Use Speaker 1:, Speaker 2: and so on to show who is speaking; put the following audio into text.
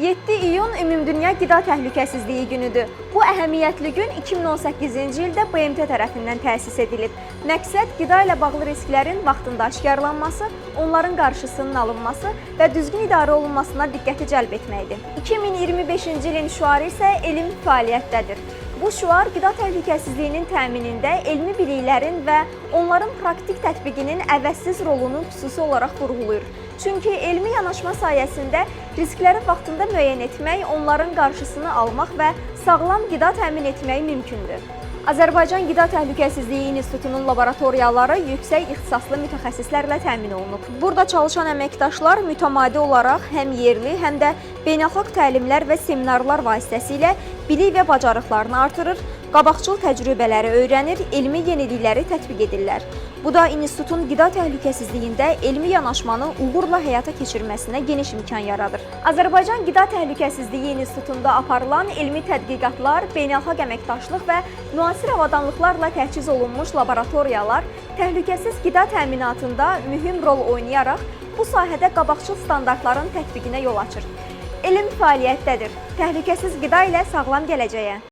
Speaker 1: 7 iyun Ümumdünya Qida Təhlükəsizliyi Günüdür. Bu əhəmiyyətli gün 2018-ci ildə BMT tərəfindən təsis edilib. Məqsəd qida ilə bağlı risklərin vaxtında aşkarlanması, onların qarşısının alınması və düzgün idarə olunmasına diqqəti cəlb etməkdir. 2025-ci ilin şüarı isə elm fəaliyyətdədir. Bu şüar qida təhlükəsizliyinin təminində elmi biliklərin və onların praktik tətbiqinin əvəzsiz rolunu xüsusi olaraq vurğulayır. Çünki elmi yanaşma sayəsində riskləri vaxtında müəyyən etmək, onların qarşısını almaq və sağlam qida təmin etmək mümkündür. Azərbaycan Qida Təhlükəsizliyi İnstitutunun laboratoriyaları yüksək ixtisaslı mütəxəssislərlə təmin olunub. Burada çalışan əməkdaşlar mütəmadi olaraq həm yerli, həm də beynəlxalq təlimlər və seminarlar vasitəsilə bilik və bacarıqlarını artırır, qabaqcıl təcrübələri öyrənir, elmi yenilikləri tətbiq edirlər. Bu da institutun qida təhlükəsizliyində elmi yanaşmanı uğurla həyata keçirməsinə geniş imkan yaradır. Azərbaycan Qida Təhlükəsizliyi İnstitutunda aparılan elmi tədqiqatlar, beynəlxalq əməkdaşlıq və müasir avadanlıqlarla təchiz olunmuş laboratoriyalar təhlükəsiz qida təminatında mühüm rol oynayaraq bu sahədə qabaqcıl standartların tətbiqinə yol açır. Elm fəaliyyətdədir. Təhlükəsiz qida ilə sağlam gələcəyə.